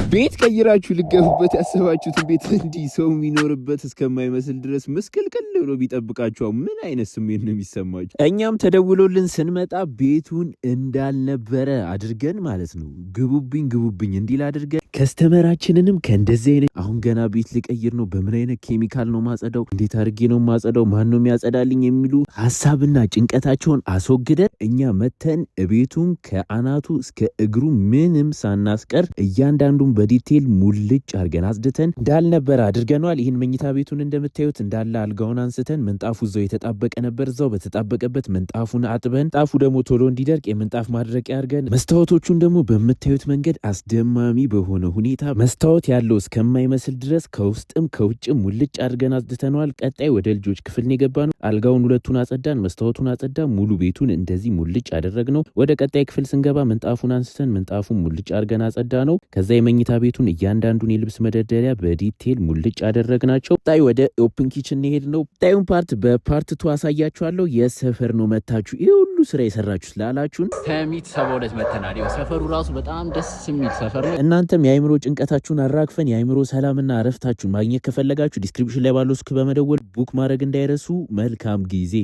ቤት ቀይራችሁ ልትገቡበት ያሰባችሁትን ቤት እንዲህ ሰው የሚኖርበት እስከማይመስል ድረስ ምስቅልቅል ብሎ ቢጠብቃችሁ ምን አይነት ስሜት ነው የሚሰማችሁ? እኛም ተደውሎልን ስንመጣ ቤቱን እንዳልነበረ አድርገን ማለት ነው፣ ግቡብኝ ግቡብኝ እንዲል አድርገን፣ customer ኣችንንም ከእንደዚህ አይነት አሁን ገና ቤት ልቀይር ነው፣ በምን አይነት ኬሚካል ነው ማጸዳው፣ እንዴት አድርጌ ነው ማጸዳው፣ ማን ነው የሚያጸዳልኝ የሚሉ ሀሳብና ጭንቀታቸውን አስወግደን፣ እኛ መተን ቤቱን ከአናቱ እስከ እግሩ ምንም ሳናስቀር እያንዳንዱን በ detail ሙልጭ አድርገን አጽድተን እንዳልነበረ አድርገነዋል። ይህን መኝታ ቤቱን እንደምታዩት እንዳለ አልጋውን አንስተን፣ ምንጣፉ እዛው የተጣበቀ ነበር። እዛው በተጣበቀበት ምንጣፉን አጥበን፣ ምንጣፉ ደግሞ ቶሎ እንዲደርቅ የምንጣፍ ማድረቂያ አድርገን፣ መስታወቶቹን ደግሞ በምታዩት መንገድ አስደማሚ በሆነ ሁኔታ መስታወት ያለው እስከማይመስል ድረስ ከውስጥም ከውጭም ሙልጭ አድርገን አጽድተነዋል። ቀጣይ ወደ ልጆች ክፍል ነው የገባነው። አልጋውን ሁለቱን አጸዳን፣ መስታወቱን አጸዳን፣ ሙሉ ቤቱን እንደዚህ ሙልጭ አደረግነው። ወደ ቀጣይ ክፍል ስንገባ ምንጣፉን አንስተን ምንጣፉን ሙልጭ አድርገን አጸዳነው። ከዛ የመኝታ ቤቱን እያንዳንዱን የልብስ መደርደሪያ በ detail ሙልጭ አደረግናቸው። ቀጣይ ወደ open kitchen የሄድነው። ቀጣዩን part በ part two አሳያችኋለሁ። የሰፈር ነው መታችሁ ይህ ሁሉ ስራ የሰራችሁ ስላላችሁን ሰሚት 72 መተናል። ይኸው ሰፈሩ ራሱ በጣም ደስ የሚል ሰፈር ነው። እናንተም የአይምሮ ጭንቀታችሁን አራግፈን የአይምሮ ሰላምና እረፍታችሁን ማግኘት ከፈለጋችሁ description ላይ ባለው ስልክ በመደወል book ማድረግ እንዳይረሱ። መልካም ጊዜ።